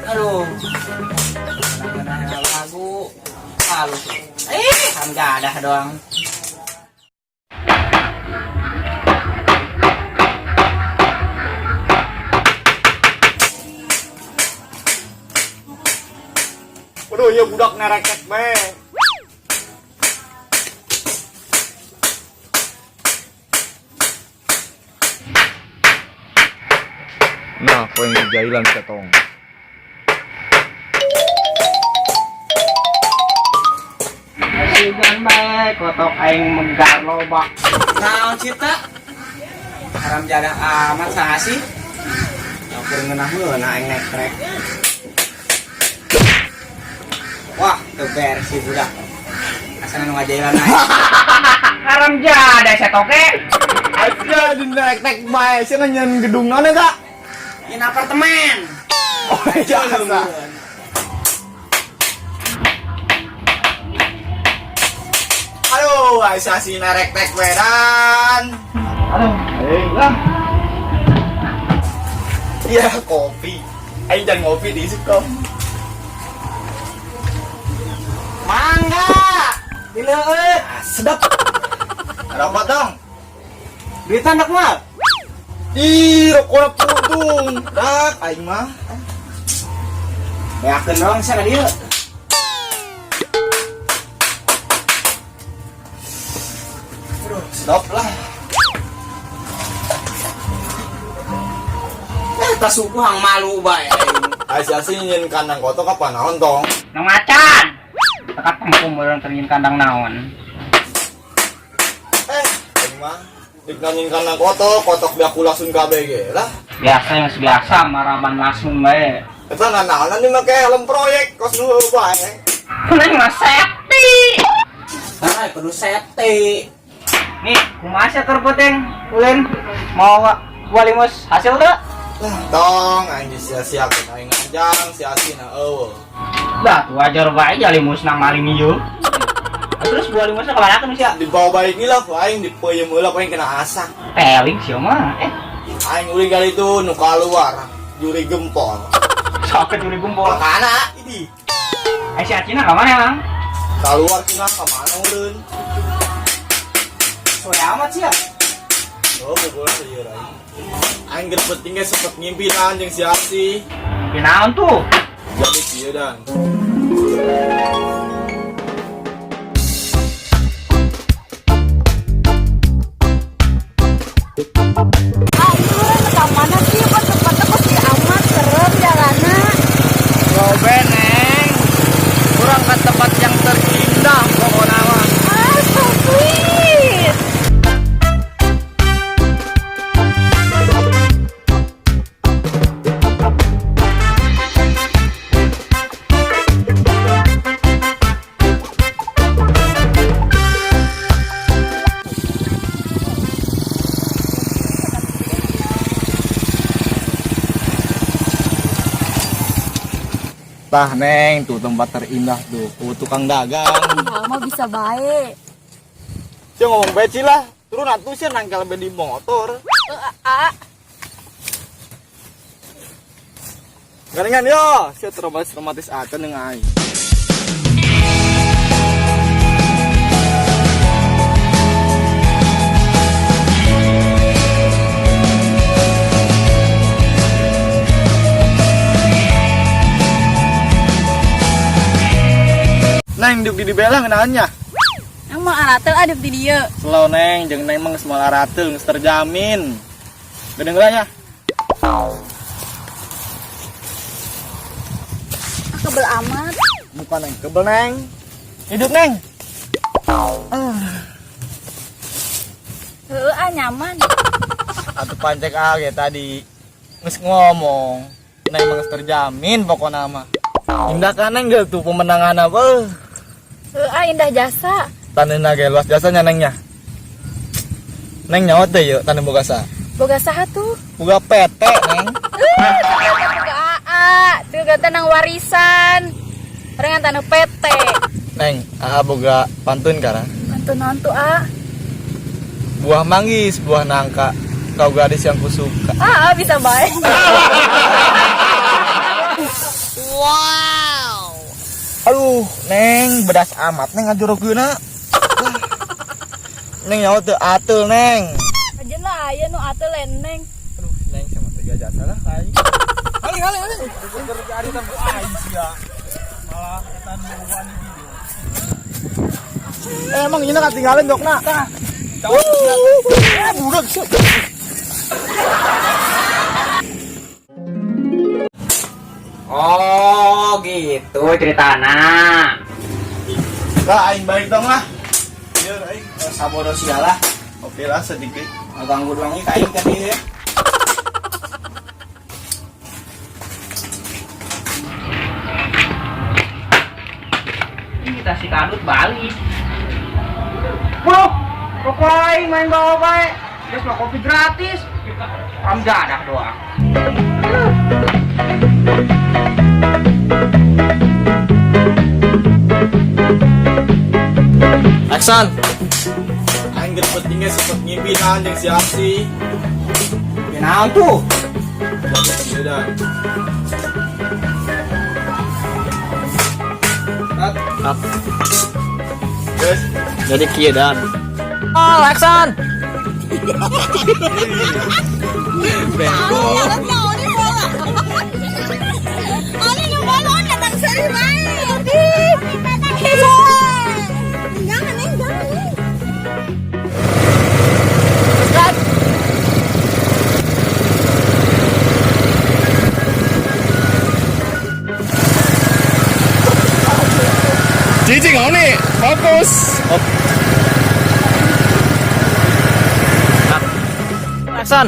Aduh. Kadang-kadang lagu. Halus. Hamjadah doang. Waduh, ya budak nereket be. Nah, poin jailan setong. Sigan bae kotok aing megar loba. Naon cita? Haram jadah amat saha sih? Keur ngeunah-ngeunah aing naik trek. Wah, teu beres budak. Asana nu ngajailan aing. Haram jadah setoke. Aja di naik-naik bae, sih nyen gedung naon eta? Nyen apartemen. Oh, jasa. Aduh, Aisyah si narek tek wedan. Aduh, Aing lah. Iya, kopi. Aing jangan ngopi di situ. Mangga. Dileueut. Ah, sedap. Rokok dong. Duit anak mah. Ih, rokok puntung. Dak, aing mah. Beakeun doang sia ka dieu. Aduh, sedap lah. Tas suku hang malu bae aing. Aisyah sih nyen kandang kotok apa naon tong? Nang macan. Tekat tengku meureun teu kandang naon. Aing mah dik nanyin kandang kotok, kotok biak langsung KBG lah. Biasa yang biasa maraban langsung bae. Eta nanaonan nih make helm proyek kos nu bae. Neng mah safety. Ah, kudu safety. Nih, kumaha sia keur penting ulin mau gua limus hasil teu? Lah, tong aing sia-siakeun aing ngajang sia-sia eueuh. Lah, tuh wajar bae jalimus nang maling ieu. Terus gua limusnya kemana kan sia? Dibawa balik ni lah ku aing dipeuyeum heula ku aing kena asak. Teling sia mah. Aing ulin kali itu nu kaluar juri gempol. Sakit juri gempol. Makana ini Si Acina ka mana emang? Kaluar cenah ka mana ulun? Soe amat sia. Oh, bobola ieu aing. Aing keur penting ge sempet ngimpi dan jeung si Asi. Mimpi naon tuh? Jadi kieu dan. Ayo, ke mana sih? Kok tempatnya kok sih amat serem jalannya. Gobe neng. Kurang ke tempat yang terindah pokoknya mah. Ah, so sweet. Tah neng, tuh tempat terindah tuh, ku tukang dagang. Mama bisa baik. Sia ngomong beci lah, turun atuh sia nangkal be di motor. Garingan yo, sia traumatis traumatis acan jeung aing. Neng diuk di dibela ngenaannya. Yang mau aratel ada di dia. Slow neng, jeung neng mah geus moal arateul geus terjamin. Geudeung lah ya. Ah, kebel amat. Bukan neng, kebel neng. Hidup neng. Heeh, ah nyaman. Atuh pancek age tadi. Geus ngomong. Neng mah geus terjamin pokona mah. Indah kan neng geuh tuh pemenangan apa? Heeh, ah indah jasa. Taneuhna ge luas jasanya nengnya. Neng nyawa teh yeuh taneuh boga saha? Boga saha tuh? Boga PT neng. Boga AA, tuh gata nang warisan. Orang taneuh PT. Neng, AA boga pantun kara. Pantun naon tuh, A? Buah manggis, buah nangka, kau gadis yang kusuka. Ah, bisa baik. Bedas amat neng ngajorokeunna. Neng nyawa teu ateul neng. Ajen lah aya nu ateul neng. Aduh, neng sama tiga jasa lah aing. Haling haling haling. Kerja ari tambah aing sia. Malah eta nu wani video. Eh, emang ini ketinggalan jokna. Tah. Eh, budak. Oh, gitu ceritana. Lah aing balik dong lah. Iya, aing sabodo sia lah. Oke lah sedikit. Ganggu doang ieu ka aing tadi ya. Ini kita si kadut balik. Bro, rokok aing main bawa bae. Geus mah kopi gratis. Am dadah doang. Action. Aing geus pentingnya sempet ngimpi naon jeung si Arsi. Ya naon tuh? Sudah. Up. Terus Jadi kieu dan. Oh, action. Jangan, Neng, jangan, Neng. Cicing nih, fokus. Action.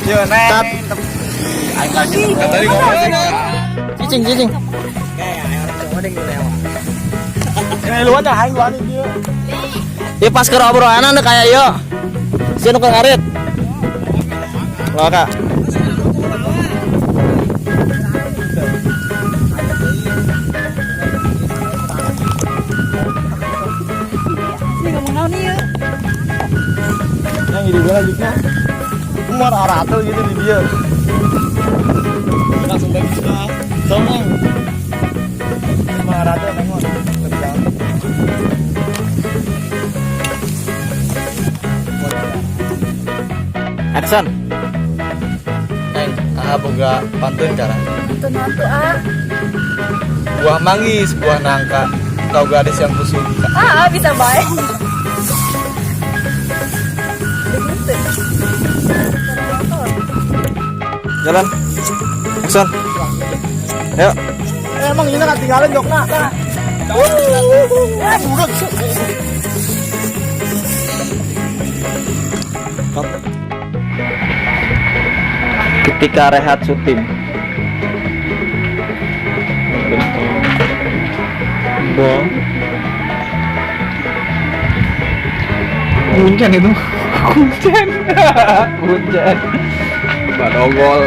Yo, neng. Aing lanjut. Tadi ngomong. Cicing, cicing. Ini luan dah aing wani dieu. Ya pas keur obrolan anu kayak ieu. Sieun nu ngarit. Wah, Kak. Ini ngomong naon ieu? Yang jadi bola juknya. Umar aratul gitu di dia. Langsung bagi sudah. Someng. Umar aratul nengok. Action. Neng, ah boga pantun cara. Pantun naon tuh ah? Buah manggis, buah nangka. Kau gadis yang kusuka. Ah, bisa bae. Jalan. Action. Ayo. Eh, emang ini ketinggalan jokna. Tah. Eh, budak. Ketika rehat syuting. Bong. Kuncen itu. Kuncen. Kuncen. Badogol.